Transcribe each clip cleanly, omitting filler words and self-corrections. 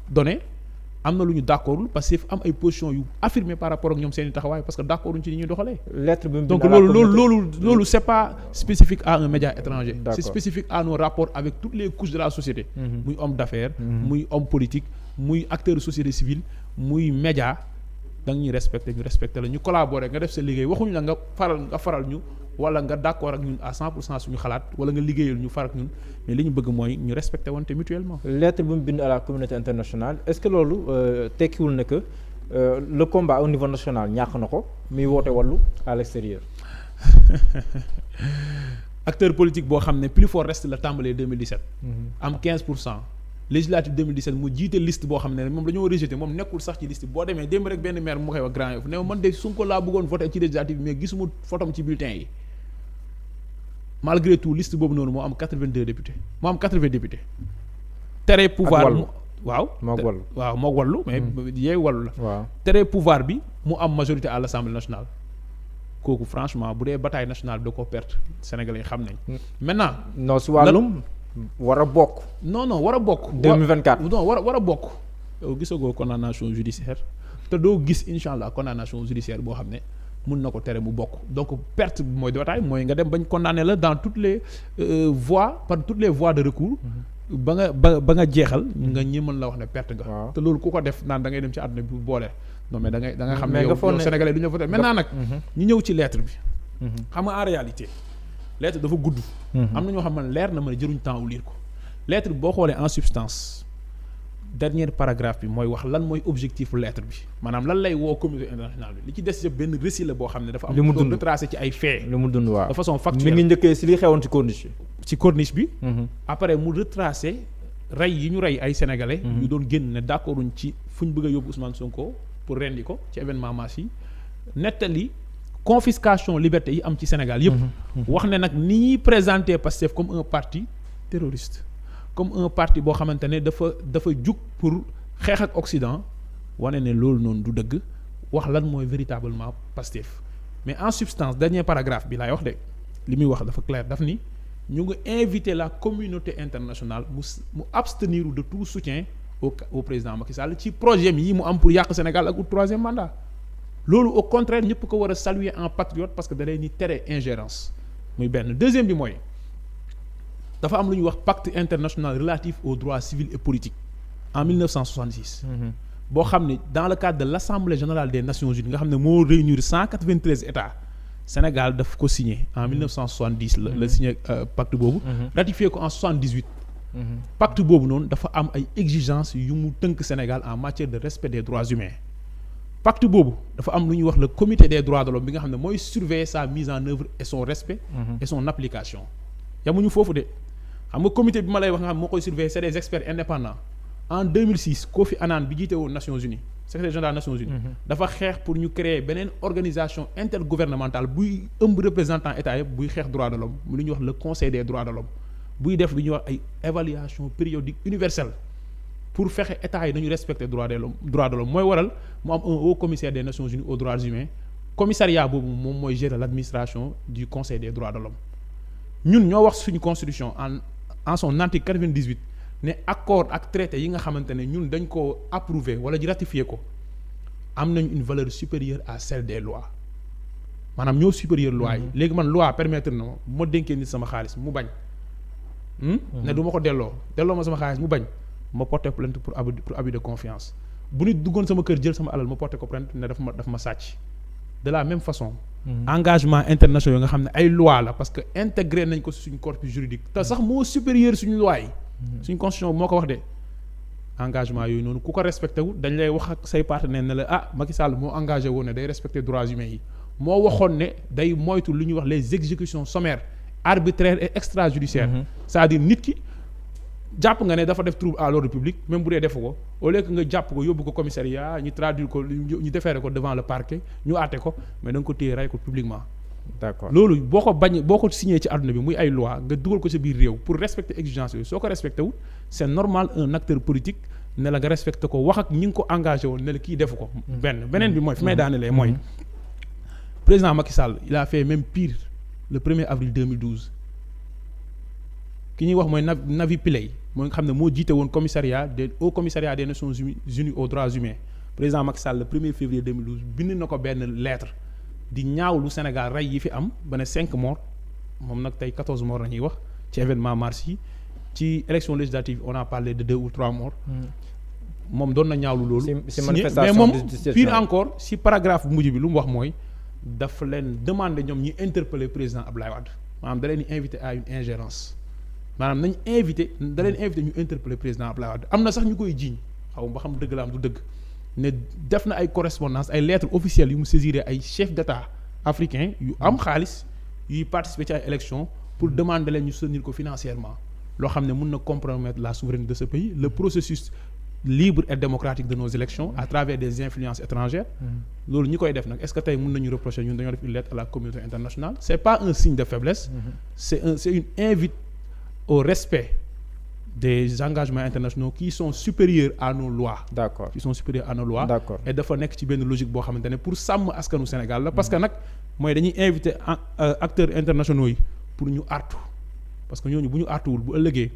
donné am na lu ñu d'accordul parce que am ay position yu affirmé par rapport ak ñoom seen i taxawaay parce que d'accorduñ ci ni ñuy doxalee. lettre bi donc loolu c'est pas spécifique à un média étranger. D'accord. C'est spécifique à nos rapports avec toutes les couches de la société. muy homme d'affaires. muy homme politique muy acteur de société civile muy média da nga ñuy respecté ñu respecté la ñu collaborer nga def sa liggéey waxuñu la nga faral ñu wala nga d'accord ak ñun à 100% suñu xalaat wala nga liggéeyal ñu far ak ñun mais li ñu bëgg mooy ñu respecté wante mutuellement. lettre bi mu bind à la communauté internationale est-ce que loolu tekkiwul ne que le combat au niveau national ñàkk na ko muy woote wàllu à l'extérieur. acteur politique boo xam ne plus fort reste la tàmbalee 2017. am 15%. législative 2017 mu jiite liste boo xam ne moom dañoo rejeté moom nekkul sax ci liste boo demee démb rek benn maire mu koy wax Grand Yoff ne man de Sonko laa bëggoon voté ci législative mais gisuma photom ci bulletin yi malgré tout liste boobu noonu moo am 82 députés moo am 80 députés. tere pouvoir waaw. moog wallu mais yeey wallu la. waaw tere pouvoir bi mu am majorité à l'Assemblée nationale. kooku franchement bu dee bataille nationale da ko perte Sénégalais yi xam nañ. maintenant non si wàllum. war a bokk. non war a bokk. 2024 non war a bokk. yow gisagoo condamnation judiciaire te doo gis incha allah condamnation judiciaire boo xam ne mun na ko tere mu bokk donc perte bi mooy bataille mooy nga dem bañ condamné la dans toutes les voies par toutes les voies de recours. ba nga jeexal. nga ñi mën la wax ne perte nga. te loolu ku ko def naan da ngay dem ci àdduna bi boole. non mais da nga xam ne yow Sénégalais du ñu voté maintenant nag. ñu ñëw ci lettre bi. xam nga en réalité. lettre dafa gudd. am na ñoo xam ne leer na ma ne jëruñ temps wu lire ko lettre bi boo xoolee en substance dernier paragraphe bi mooy wax lan mooy objectif lettre bi maanaam lan lay woo communauté internationale bi li ci des yëpp benn récit la boo xam ne dafa am. li mu dund retracé ci ay faits. li mu dund waaw de façon factuelle mi ngi njëkkee si li xewoon ci corniche bi. ci corniche bi. après mu retracé rey yi ñu rey ay sénégalais. yu doon génn ne d'accorduñ ci fu ñu bëgg a yóbbu Ousmane Sonko pour rendi ko ci événement mass yi nettali. confiscation liberté yi am ci Sénégal yëpp. wax ne nag ni ñuy présenter Pastef comme un parti terroriste comme un parti boo xamante ne dafa jug pour xeex ak Occident wane ne loolu noonu du dëgg wax lan mooy véritablement Pastef mais en substance dernier paragraphe bi laay wax de li muy wax dafa clair daf ni ñu ngi inviter la communauté internationale mu abstenir de tout soutien au président Macky Sall ci projet yi mu am pour yàq Sénégal ak troisième mandat. loolu au contraire ñëpp ko war a saluer en patriote parce que da lay ni tere ingérence muy benn deuxième bi mooy dafa am lu ñuy wax pacte international relatif aux droits civils et politiques en 1966. boo xam ne dans le cadre de l'Assemblée générale des Nations Unies nga xam ne moo réunir 193 États Sénégal daf ko signé en 1970 la signé pacte boobu. ratifié ko en 78. pacte boobu noonu dafa am ay exigences yu mu tënk Sénégal en matière de respect des droits humains. pacte boobu dafa am lu ñuy wax le comité des droits de l'homme bi nga xam ne mooy surveiller sa mise en œuvre et son respect et son application yamuñu foofu de xam nga comité bi ma lay wax nga xam moo koy surveiller c'est des experts indépendants en 2006 Kofi Annan bi jiite woon Nations Unies secrétaire général Nations Unies dafa xeex pour ñu créer beneen organisation intergouvernementale buy ëmb représentant état yëpp buy xeex droits de l'homme mu lu ñuy wax le conseil des droits de l'homme buy def lu ñuy wax ay évaluation périodique universelle pour fexe état yi nañu respecter droit de l'homme mooy waral mu am un haut commissaire des Nations Unies aux droits humains commissariat boobu moom mooy gérer l'administration du conseil des droits de l'homme ñun ñoo wax suñu constitution en son article 98 ne accord ak traité yi nga xamante ne ñun dañ ko approuver wala ñu ratifier ko am nañ une valeur supérieure à celle des lois maanaam ñoo supérieur loi yi léegi man loi permettre na ma bu ma dénkee nit sama xaalis mu bañ ne du ma ko delloo ma sama xaalis mu bañ ma porté plainte pour abus de confiance bu nit duggoon sama kër jël sama alal ma porté ko plainte ne daf ma sàcc de la même façon engagement internationaux nga xam ne ay loi la parce que intégré nañ ko suñu corpus juridique te sax moo supérieur suñu loi yi suñu constitution moo ko wax de engagement yooyu noonu ku ko respecté wu dañ lay wax ak say partenaire ne la Macky Sall moo engagé woon ne day respecter droits humains yi moo waxoon ne day moytu lu ñuy wax les exécutions sommaires arbitraires et extrajudiciaires c'est-à-dire nit ki jàpp nga ne dafa def trouble à l'ordre public même bu dee defu ko au lieu que nga jàpp ko yóbbu ko commissariat ñu traduire ko ñu déférer ko devant le parquet ñu àtte ko mais da nga ko téye rey ko publiquement d'accord loolu boo ko signé ci àdduna bi muy ay loi nga dugal ko sa biir réew pour respecter exigence yooyu soo ko respecté wul c'est normal un acteur politique ne la nga respecté ko wax ak ñi nga ko engagé woon ne la kii defu ko beneen bi mooy fi may daanelee mooy président Macky Sall il a fait même pire le 1er avril 2012 ki ñuy wax mooy Navi Pillay moo nga xam ne moo jiite woon Haut Commissariat des Nations Unies aux droits humains président Macky Sall le 1er février 2012 bind na ko benn lettre di ñaawlu Sénégal rey yi fi am ba ne 5 morts moom nag tey 14 morts la ñuy wax ci événement mars yi ci élection législative on a parlé de 2 ou 3 morts. moom doon na ñaawlu loolu. mais moom pire encore si paragraphe bu mujj bi lu mu wax mooy dafa leen demander ñoom ñi interpeller président Abdoulaye Wade maanaam da leen di inviter à une ingérence maanaam nañ da leen inviter ñu interpeller président Abdoulaye Wade am na sax ñu koy jiiñ xaw ba xam dëgg la am du dëgg ne def na ay correspondance ay lettres officielles yu mu saisiré ay chefs d'État africains yu am xaalis yuy participer ci ay élections pour demander leen ñu soutenir ko financièrement loo xam ne mun na compromettre la souveraineté de ce pays le processus libre et démocratique de nos élections à travers des influences étrangères loolu ñi koy def nag est-ce que tey mën nañu reprocher ñun dañoo def une lettre à la communauté internationale c'est pas un signe de faiblesse c'est une invite au respect des engagements internationaux qui sont supérieurs à nos lois d'accord qui sont supérieurs à nos lois d'accord et dafa nekk ci benn logique boo xamante ne pour sàmm askanu Sénégal la parce que nag mooy dañuy inviter acteurs internationaux yi pour ñu artu parce que ñooñu bu ñu artuwul bu ëllëgee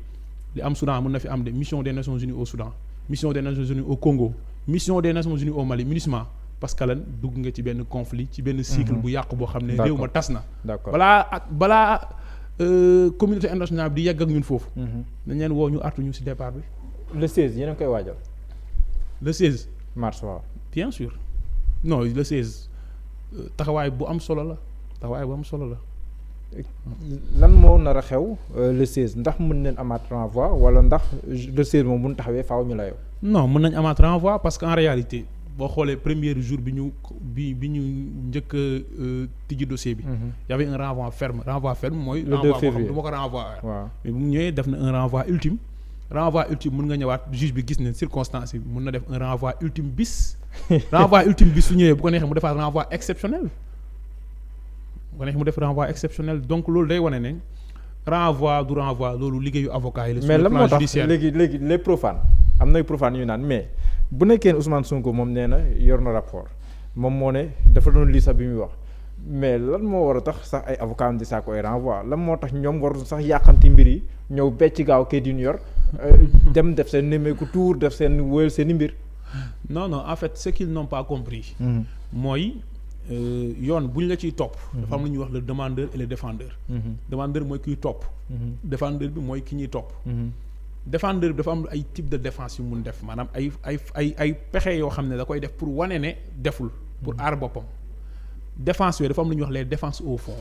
li am Soudan mën na fi am de mission des Nations Unies au Soudan mission des Nations Unies au Congo mission des Nations Unies au Mali MINUSMA parce que lan dugg nga ci benn conflit ci benn cycle bu yàqu boo xam ne réew ma tas na balaa communauté internationale bi di yegg ak ñun foofu dañ leen woo ñu artu ñu ci départ bi le 16 yéen a koy waajal le 16 mars waaw bien sûr non le 16 taxawaay bu am solo la lan moo nar a xew le 16 ndax mën nañ amaat renvoi wala ndax le 16 moom bu ñu taxawee faaw ñu la yow non mën nañ amaat renvoi parce que en réalité boo xoolee premier jour bi ñu njëkk a tijji dossier bi y avait un renvoi ferme mooy le 2 février renvoi boo xam du ma ko renvoi waaw mais bu mu ñëwee def na un renvoi ultime mën nga ñëwaat juge bi gis ne circonstance bi mën na def un renvoi ultime bis renvoi ultime bis su ñëwee bu ko neexee mu defaat renvoi exceptionnel donc loolu day wane ne renvoi du renvoi loolu liggéeyu avocat yi la. mais lan moo tax léegi les profanes am nay profanes yu naan mais bu nekkee Ousmane Sonko moom nee na yor na rapport moom moo ne dafa doon lii sax bi muy wax mais lan moo war a tax sax ay avocat am di saa koy renvoi lan moo tax ñoom warul sax yàqanti mbir yi ñëw becc gaaw kayit yu ñu yor dem def seen nemmeeku tour def seen wéyal seen i mbir. non en fait ce qu'ils n'ont pas compris. mooy. yoon bu ñu la ciy topp. dafa am lu ñuy wax le demandeur et le défendeur. demandeur mooy kiy topp. défendeur bi mooy ki ñuy topp. défendeur bi dafa am ay type de défense yu mun def maanaam ay pexe yoo xam ne da koy def pour wane ne deful. pour aar boppam. défense yooyu dafa am lu ñuy wax les défenses au fond.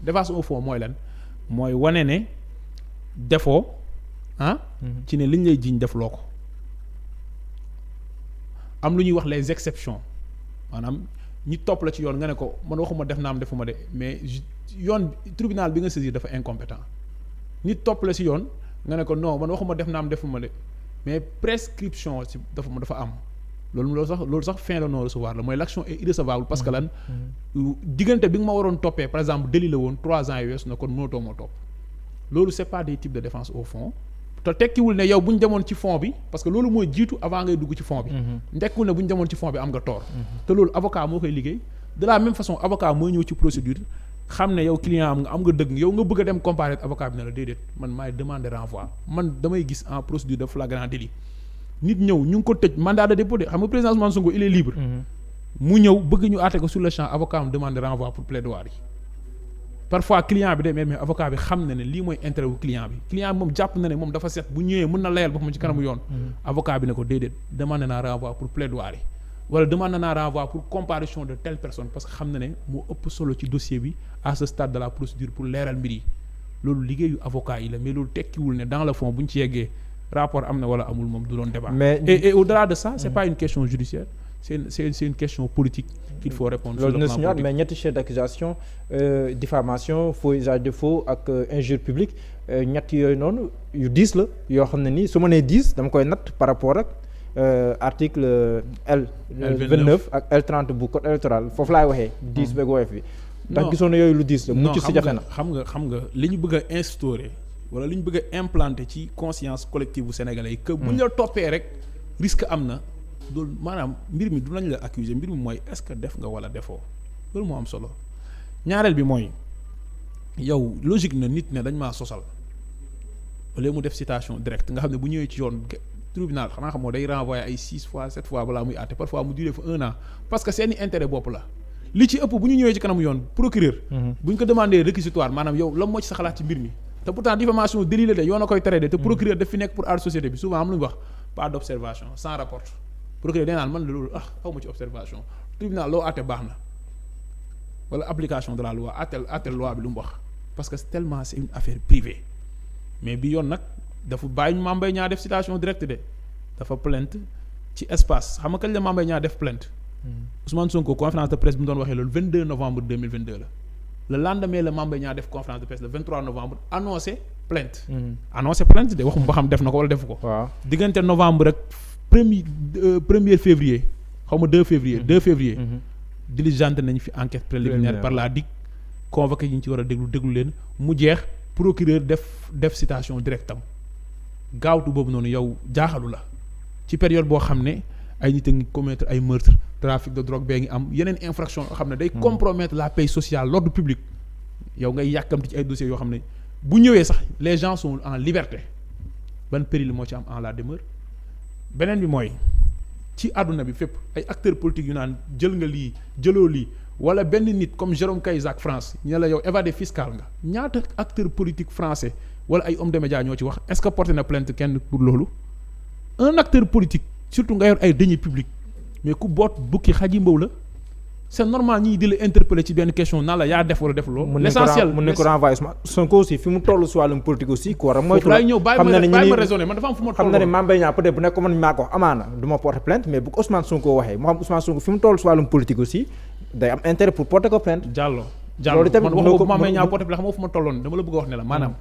défense au fond mooy lan mooy wane ne defoo ci ne liñ lay jiiñ defloo ko. am lu ñuy wax les exceptions maanaam. ñi topp la ci yoon nga ne ko man waxuma def naam defuma de mais yoon tribunal bi nga saisir dafa incompétent ñi topp la ci yoon nga ne ko non man waxuma def naam defuma de mais prescription ci dafa am loolu sax fin de non recevoir la mooy l'action est irrecevable parce que lan diggante bi nga ma waroon toppee par exemple délit la woon 3 ans yu weesu na kon mënatoo moo topp loolu c'est pas des types de défense au fond te tekkiwul ne yow bu ñu demoon ci fond bi parce que loolu mooy jiitu avant ngay dugg ci fond bi. tekkiwul ne bu ñu demoon ci fond bi am nga tort. te loolu avocat moo koy liggéey de la même façon avocat mooy ñëw ci procédure xam ne yow client am nga dëgg yow nga bëgg a dem comparer avocat bi ne la déedéet man maay demander renvoi man damay gis en procédure de flagrant délit nit ñëw ñu ngi ko tëj mandat de dépôt de xam nga président Ousmane Sonko il est libre. mu ñëw bëgg ñu àtte ko sur le champ avocat am demande renvoi pour plaidoirie parfois client bi de mais avocat bi xam na ne lii mooy intérêt wu client bi moom jàpp na ne moom dafa set bu ñëwee mën na layal boppam ci kanamu yoon. avocat bi ne ko déedéet demande naa renvoi pour plaidoirie wala demande naa renvoi pour comparution de telle personne parce que xam na ne moo ëpp solo ci dossier bi à ce stade de la procédure pour leeral mbir yi loolu liggéeyu avocat yi la mais loolu tekkiwul ne dans le fond bu ñu ci yeggee rapport am na wala amul moom du doon débat. et au-delà de ça c'est pas une question judiciaire c'est une question politique qu'il faut répondre sur le plan politique. Mais ñetti chef d'accusation diffamation faux usage de faux ak injure publique ñett yooyu noonu yu 10 la yoo xam ne nii su ma nee 10 dama koy natt par rapport ak article L29 ak L30 bu code électoral foofu laay waxee 10 beeg woyof bi ndax gisoon na yooyu lu 10 la mucc si jafe na xam nga li ñu bëgg a instaurer wala li ñu bëgg a implanter ci conscience collective bu sénégalais yi que bu ñu la toppee rek risque am na loolu maanaam mbir mi du lañ la accuser mbir mi mooy est-ce que def nga wala defoo loolu moo am solo ñaareel bi mooy yow logique na nit ne dañ maa sosal au lieu mu def citation directe nga xam ne bu ñëwee ci yoon tribunal xanaa xamoo day renvoyer ay 6 fois 7 fois balaa muy àtte parfois mu duré fa 1 an parce que seeni intérêt bopp la li ci ëpp bu ñu ñëwee ci kanamu yoon procureur bu ñu ko demandé réquisitoire maanaam yow la moo ci sa xalaat ci mbir mi te pourtant diffamation délit la de yoon a koy tere de te procureur daf fi nekk pour aar société bi souvent am lu ñu wax pas d'observation sans rapport procureur day naan man la loolu xaw ma ci observation tribunal loo àtte baax na wala application de la loi àttel loi bi lu mu wax parce que tellement c'est une affaire privée mais bi yoon nag dafa bàyyi Mame Mbaye Niang def citation directe de dafa plainte ci espace xam nga kañ la Mame Mbaye Niang def plainte Ousmane Sonko conférence de presse bi mu doon waxee loolu 22 novembre 2022 la le lendemain la Mame Mbaye Niang def conférence de presse le 23 novembre annoncé plainte de waxum ba xam def na ko wala defu ko waaw diggante novembre rek premier février xaw ma 2 février 2 février diligente nañ fi enquête préliminaire par la DIC convoqué yi ñu ci war a déglu leen mu jeex procureur def citation directam gaawtu boobu noonu yow jaaxalu la ci période boo xam ne ay nit a ngi commettre ay meurtre trafic de drogue bee ngi am yeneen infraction yoo xam ne day compromettre la paix sociale l'ordre public yow ngay yàkkamti ci ay dossiers yoo xam ne bu ñëwee sax les gens sont en liberté ban péril moo ci am en la demeure beneen bi mooy ci àdduna bi fépp ay acteurs politiques yu naan jël nga lii jëloo lii wala benn nit comme Jérôme Cahuzac France ñu la yow évadé fiscal nga ñaata acteur politique français wala ay hommes de médias ñoo ci wax est-ce que porté na plainte kenn pour loolu un acteur politique surtout nga yor ay deniers publics mais ku boot bukki xaji mbaw la c'est normal ñii di la interpeller ci benn question nan la yaa def wala def loolu l'essentiel mun nañ ko renvoyer Sonko aussi fi mu toll si wàllum politique aussi ku war a moytu laay ñëw bàyyi ma raisonner man dafa am fu ma xam na ne Mame Mbaye Niang peut-être bu nekk man maa ko wax amaana du ma porter plainte mais bu ko Ousmane Sonko waxee moo xam Ousmane Sonko fi mu toll si wàllum politique aussi day am intérêt pour porter ko plainte Diallo loolu tamit man waxoo Mame Mbaye Niang porter plainte xam nga fu ma tolloon dama la bëgg a wax ne la maanaam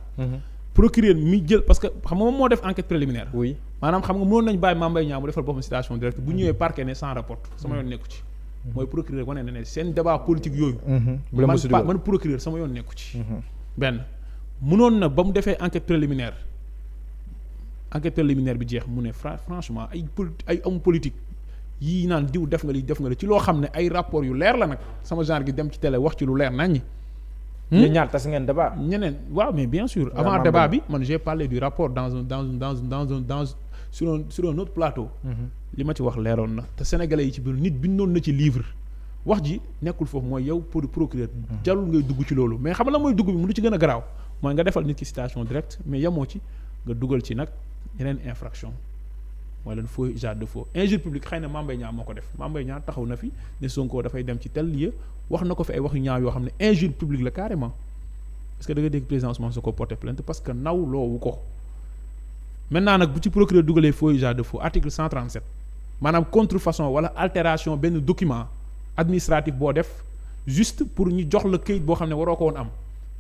procureur mi jël parce que xam nga moom moo def enquête préliminaire oui maanaam xam nga mënoon nañ bàyyi Mame Mbaye Niang mu defal boppam citation directe bu ñëwee parquet ne sans rapport sama yoon nekku ci mooy procureur wane na ne seen débat politique yooyu man procureur sama yoon nekku ci benn mënoon na ba mu defee enquête préliminaire bi jeex mu ne franchement ay homme politique yii naan diw def nga li ci loo xam ne ay rapport yu leer la nag sama genre gi dem ci télé wax ci lu leer naññi ñun ñaar tas ngeen débat ñeneen waaw mais bien sûr avant débat bi man j'ai parlé du rapport sur un autre plateau li ma ci wax leeroon na te sénégalais yi ci biir nit bindoon na ci livre wax ji nekkul foofu mooy yow pour procureur jarul ngay dugg ci loolu mais xam nga la mooy dugg bi mu lu ci gën a garaaw mooy nga defal nit ki citation directe mais yemoo ci nga dugal ci nag yeneen infraction mooy leen faux usage de faux injure publique xëy na Mame Mbaye Niang moo ko def Mame Mbaye Niang taxaw na fi ne Sonko dafay dem ci tel lieu wax na ko fi ay wax yu ñaaw yoo xam ne injure publique la carrément est-ce que da nga dégg président Ousmane Sonko porter plainte parce que naw loowu ko maintenant nag bu ci procureur dugalee faux usage de faux article 137 maanaam contrefaçon wala altération benn document administratif boo def juste pour ñu jox la këyit boo xam ne waroo ko woon am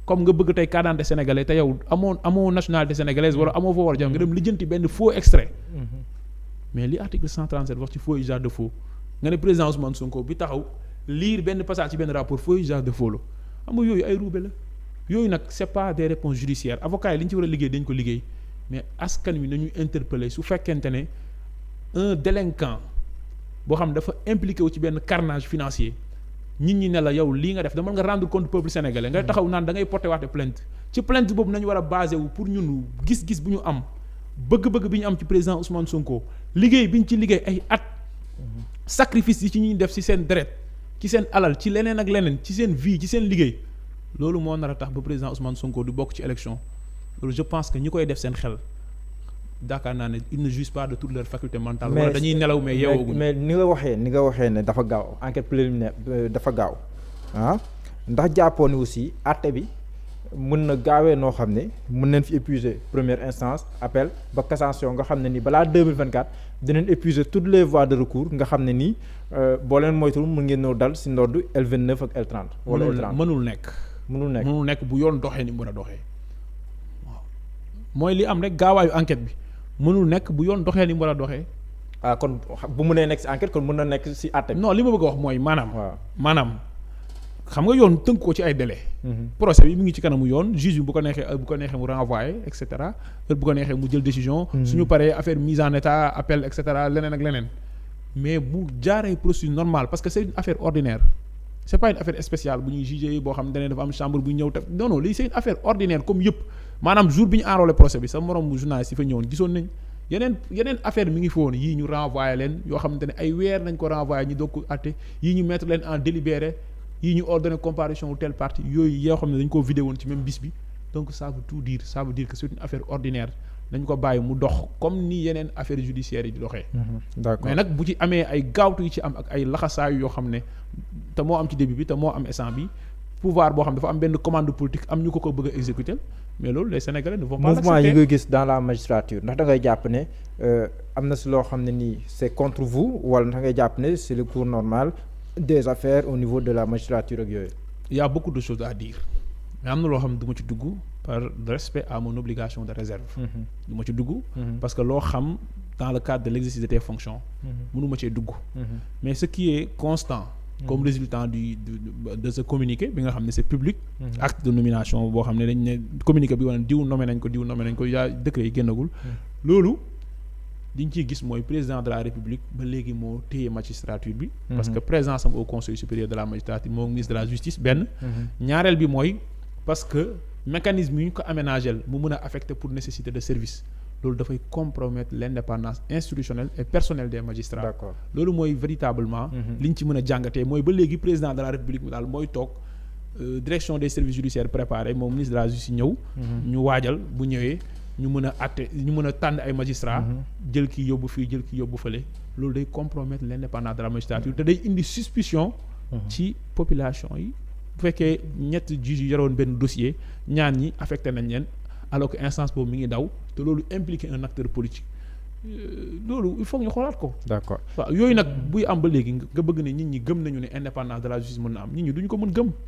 comme nga bëgg tey carte d'identité sénégalais te yow amoo nationalité sénégalaise wala amoo foo war a jëm nga dem lijjanti benn faux extrait mais li article 137 wax ci faux usage de faux nga ne président Ousmane Sonko bi taxaw lire benn passage ci benn rapport faux usage de faux la xam nga yooyu ay ruube la yooyu nag c'est pas des réponses judiciaires avocats yi li ñu ci war a liggéey dañ ko liggéey mais askan wi nañu interpeller su fekkente ne un délinquant boo xam dafa impliqué wu ci benn carnage financier nit ñi ne la yow lii nga def dama nga rendre compte peuple sénégalais ngay taxaw naan da ngay porter waate plainte ci plainte boobu nañu war a basé wu pour ñun gis-gis bu ñu am bëgg-bëgg bi ñu am ci président Ousmane Sonko liggéey bi ñu ci liggéey ay at sacrifice yi ci ñuy def ci seen deret ci seen alal ci leneen ak leneen ci seen vie ci seen liggéey loolu moo nar a tax ba président Ousmane Sonko du bokk ci élection loolu je pense que ñi koy def seen xel daakaar naa ne ils ne jouissent pas de toute leur faculté mentale. wala dañuy nelaw mais yeewooguñu mais ni nga waxee ne dafa gaaw enquête préliminaire dafa gaaw ndax jàppoon ni aussi àtte bi mën na gaawee noo xam ne mën nañ fi épuiser première instance appel ba cassation nga xam ne ni balaa 2024 dinañ épuiser toutes les voies de recours nga xam ne nii boo leen moytul mën ngeen ñëw dal si ndodd L29 ak L30. wala L30 mënul nekk bu yoon doxee ni mu war a doxee waaw mooy li am rek gaawaayu enquête bi mënul nekk bu yoon doxee ni mu war a doxee. kon bu mënee nekk si enquête kon mën na nekk si àtte bi. non li ma bëgg a wax mooy maanaam. waaw maanaam xam nga yoon tënk ko ci ay délai. procès bi mu ngi ci kanamu yoon juge bi bu ko neexee mu renvoyer et cetera bu ko neexee mu jël décision. suñu paree affaire mise en état appel et cetera leneen ak leneen mais bu jaaree procédure normale parce que c'est une affaire ordinaire c'est pas une affaire spéciale bu ñuy juger boo xam ne dafa am chambre bu ñëw te non lii c'est une affaire ordinaire comme yëpp maanaam jour bi ñu enrôlé procès bi sa morom bu journaliste yi fa ñëwoon gisoon nañ yeneen affaire mi ngi fi woon yii ñu renvoyé leen yoo xamante ne ay weer nañ ko renvoyé ñu doog ko àtte yii ñu mettre leen en délibéré yii ñu ordonné comparution ou telle partie yooyu yoo xam ne dañ koo vidé woon ci même bis bi donc ça veut tout dire ça veut dire que c'est une affaire ordinaire dañ ko bàyyi mu dox comme ni yeneen affaire judiciaires yi di doxee. d'accord mais nag bu ci amee ay gaawtu yi ci am ak ay laxasaayu yoo xam ne te moo am ci début bi te moo am instant bi pouvoir boo xam dafa am benn commande politique am ñu ko bëgg a exécuter mais loolu les Sénégalais ne vont pas l'accepter. mouvement yi nga gis dans la magistrature ndax da ngay jàpp ne am na si loo xam ne nii c'est contre vous wala ndax ngay jàpp ne c'est le cours normal des affaires au niveau de la magistrature ak yooyu. Il y a beaucoup de choses à dire mais am na loo xam ne du ma ci dugg par respect à mon obligation de réserve. du ma ci dugg. parce que loo xam dans le cadre de l'exercice de tes fonctions. mënu ma cee dugg. mais ce qui est constant. comme résultat de ce communiqué bi nga xam ne c'est public. acte de nomination boo xam ne dañ ne communiqué bi wane diw nommé nañ ko yaa décret yi génnagul. loolu liñ ciy gis mooy président de la république ba léegi moo téye magistrature bi. parce que présence am au conseil supérieur de la magistrature moo ministre de la justice benn. ñaareel bi mooy parce que mécanisme yi ñu ko aménagel mu mën a affecter pour nécessité de service. loolu dafay compromettre l'indépendance institutionnelle et personnelle des magistrats. D'accord. loolu mooy véritablement li ñu ci mën a jàngatee mooy ba léegi président de la république bi daal mooy toog direction des services judiciaires préparé moom ministre de la justice ñëw. ñu waajal bu ñëwee ñu mën a àtte ñu mën a tànn ay magistrats. jël kii yóbbu fii jël kii yóbbu fële. loolu day compromettre l'indépendance de la magistrature te day indi suspicion. ci population yi. bu fekkee ñett juges yi yoroon benn dossier ñaan ñi affecté nañ leen. alors que instance boobu mi ngi daw te loolu impliqué un acteur politique loolu il faut ñu xoolaat ko. d'accord waaw yooyu nag buy am ba léegi nga bëgg ne nit ñi gëm nañu ne indépendance de la justice mën na am nit ñi duñ ko mën gëm.